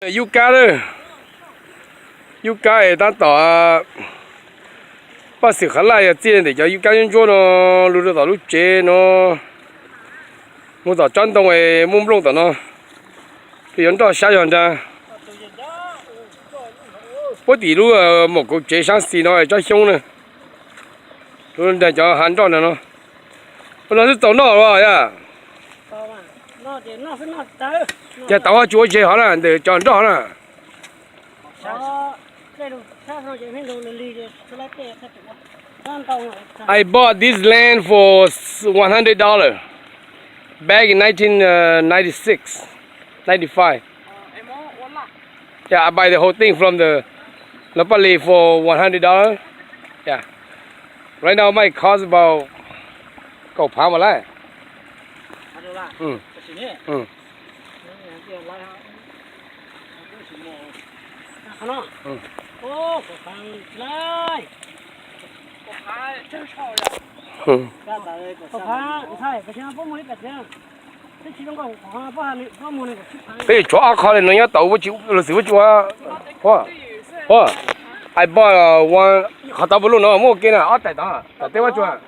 Yub kab lawm, yub kab es tab tom paj xwm Khav Laj yog txij ntawm cov yub kab ntsuab ntsuab no lug rau tom lub tsev no, mus tom tsob ntoo es muaj nplooj tom no, rau yuav nroj sab zog nrag. Puab tim lub mom kauv tsev saab xis no tsob xyoob na, lub nrag cov hav nroj nrag no. Ua no xwb txaus noj los yog? Yog tau ho tsis ua zes hov na, ntawm cov nroj hov na. I bought this land for one hundred dollar back in nineteen ninety-six, ninety-five. Yeah, I buy the whole thing from the Lopali for one hundred dollar. Yeah. Right now might cost about kaum phav mas lawm. Peb tshuav ob qho li no nyob tau, lug xwm puab tsis ua. I bought one, qhov tau puas lug no muaj ua ke na, ob tais tod, tom teb puab tsuas.